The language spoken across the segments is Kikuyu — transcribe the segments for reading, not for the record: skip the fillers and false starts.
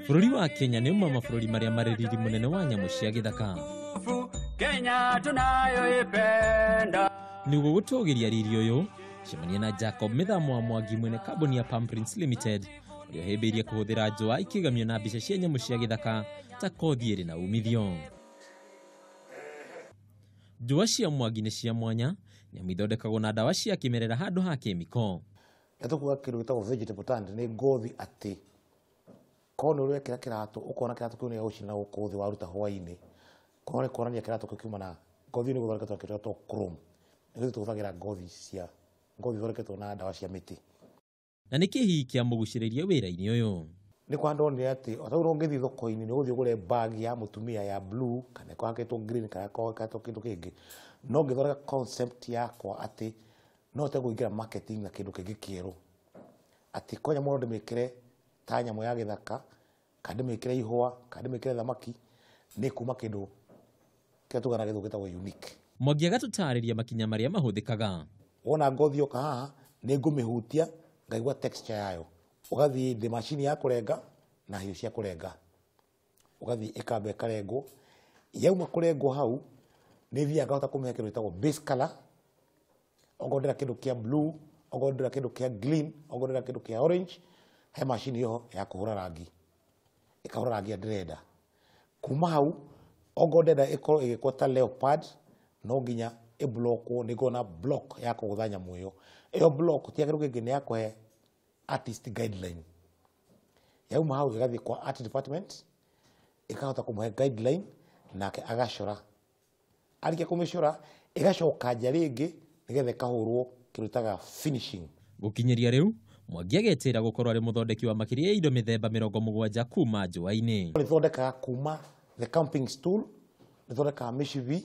Bũrũri wa Kenya nĩ ũmwe wa mabũrũri marĩa marĩ riri mũnene wa nyamũ cia gĩthaka. Kenya tunayoipenda. Nĩguo gũtũgĩria riri ũyũ, cemania na Jacob Mĩthamo wa Mwangi mwene kambuni ya Palm Prints Limited ũrĩa ũhĩmbĩirie kũhũthĩra njũa ikĩgamio na mbica cia nyamũ cia gĩthaka ta kothi ĩrĩ na umithio. Njũa cia Mwangi nĩ cia mwanya nĩamu ithondekagwo na ndawa cia kĩmerera handũ ha kĩmĩko. Nĩtũkuga kĩndũ gĩtagwo vegetable tan nĩ ngothi atĩ korwo nĩ ũrekĩra kĩratũ ũkona kĩratũ kĩu nĩ gĩgũcina gũkũ thĩ waruta hwainĩ, korwo nĩ kuonania kĩratũ kĩu kiuma na ngothi nĩ gũthondeketwo na kĩndũ gĩtagwo chrome. Nĩ tũhũthagĩra ngothi cia ngothi ithondeketwo na ndawa cia mĩtĩ. Na nĩkĩ hihi kĩamũgucĩrĩirie wĩra-inĩ ũyũ? Nĩ kwa ndonire atĩ o ta ũguo ũngĩthiĩ thoko-inĩ nĩ ũgũthiĩ ũgũre bag ya mũtumia ya blue kana ĩkorwo ĩhakĩtwo green kana ĩkorwo ĩhakĩtwo kĩndũ kĩngĩ, no ngĩthondeka concept yakwa atĩ no hote kũingĩra marketing na kĩndũ kĩngĩ kĩerũ, atĩ ko nyamũ no ndĩmĩkĩre ta nyamũ ya gĩthaka kana ndĩmĩkĩre ihũa kana ndĩmĩkĩre thamaki, nĩ kuma kĩndũ kĩrĩa tugaga na gĩthũngũ gĩtagwo unique. Mwangi agatũtarĩria makinya marĩa mahũthĩkaga. Wona ngothi yoka haha nĩ ngũmĩhutia ngaigua texture yayo, ũgathiĩ ndĩ macini ya kũrenga na hiũ cia kũrenga, ũgathiĩ ĩkamba ĩkarengwo, yauma kũrengwo hau nĩ thiaga ngahota kũmĩhe kĩndũ gĩtagwo base color, okorwo ndĩrenda kĩndũ kĩa blue, okorwo ndĩrenda kĩndũ kĩa green, okorwo ndĩrenda kĩndũ kĩa orange, he macini ĩho ya kũhũra rangi, ĩkahũra rangi ĩrĩa ndĩrenda. Kuma hau okorwo ndĩrenda ĩkorwo ĩgĩkwo ta leopard, no nginya ĩblockwo, nĩ ngoragwo na block ya kũgũtha nyamũ ĩyo. Ĩyo block ti ya kĩndũ kĩngĩ, nĩ ya kũhe artist guideline. Yauma hau ĩgathiĩ kwa art department, ĩkahota kũmũhe guideline nake agacora. Arĩkia kũmĩcora ĩgacoka nja rĩngĩ nĩgetha ĩkahũrwo kĩndũ gĩtaga finishing. Gũkinyĩria rĩu Mwangi agetĩra gũkorwo arĩ mũthondeki wa makĩria ya indo mĩthemba 70 kuma njũa-inĩ. Nĩthondekaga kuma the camping stool, nĩthondekaga mĩcibi,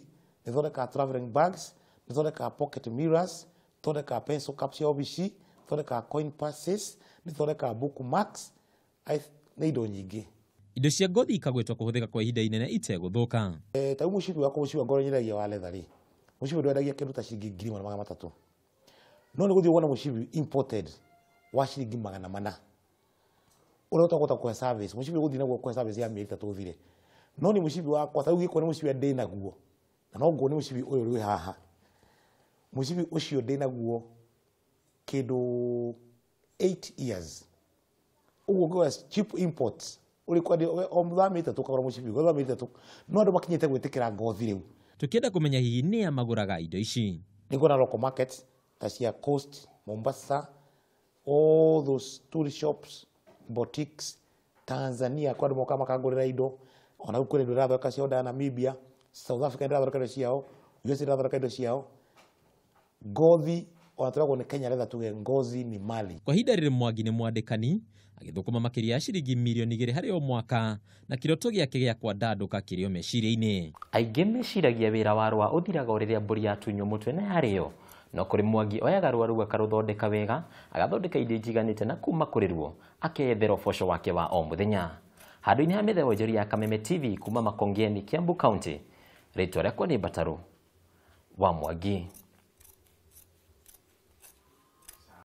nĩthondekaga traveling bags, nĩthondekaga pocket mirrors, nĩthondekaga pencil caps cia obici, nĩthondekaga coin purses, nĩthondekaga bookmarks, nĩ indo nyingĩ. Indo cia ngothi ikagwetwo kũhũthĩka kwa ihinda inene itegũthũka. Ta rĩu mũcibi wakwa, mũcibi wa ngoro nyendagia wa leather rĩ, mũcibi ndwendagia kĩndũ ta ciringi 1300. No nĩ gũthiĩ wone mũcibi imported wa ciringi 400 ũrĩa ũtagũhota kũhe service. Mũcibi ũgũthiĩ naguo kũhe service ya mĩeri 3 ũthire. No nĩ mũcibi wakwa, ta rĩu gĩkũ nĩ mũcibi ũrĩa ndĩnaguo, na no nguo nĩ mũcibi ũyũ wĩ haha. Mũcibi ũcio ndĩnaguo kĩndũ 8 years. Ũguo ũngĩgũra cheap imports, ũrĩ kwendia o mũthenya mĩeri 3 ũkagũra mũcibi, ũgũra mĩeri 3. No andũ makinyĩte gwĩtĩkĩra ngothi rĩu. Tũkĩenda kũmenya hihi nĩa magũraga indo ici. Nĩ nguona local markets ta cia Coast, Mombasa, all those tourist shops, boutiques, Tanzania kwa andũ mokaga makangũrĩra indo, ona kũrĩ indo ndĩrathondeka ciao nda Namibia, South Africa ndĩrathondeka indo ciao, US ndĩrathondeka indo ciao. Ngothi ona tũragwo nĩ Kenya Leather tuge ngozi ni mali. Kwa ihinda rĩrĩ Mwangi nĩ mwandĩkani agĩthũkũma makĩria ya ciringi mirioni 2 harĩ o mwaka na kĩroto gĩake gĩa kwandandũka kĩrĩ o meciria-inĩ. Aingĩ meciragia wĩra wa rũa ũthiraga o rĩrĩa mbũri yatunywo mũtwe na yarĩo. No kũrĩ Mwangi oyaga rũa rũu akarũthondeka wega, agathondeka indo ijiganĩte na kuma kũrĩ ruo akeyethera ũboco wake wa o mũthenya. Handũ-inĩ ha mĩthemba njeri ya Kameme TV kuma Makongeni, Kiambu County, rĩtwa rĩakwa nĩ Mbatarũ wa Mwangi.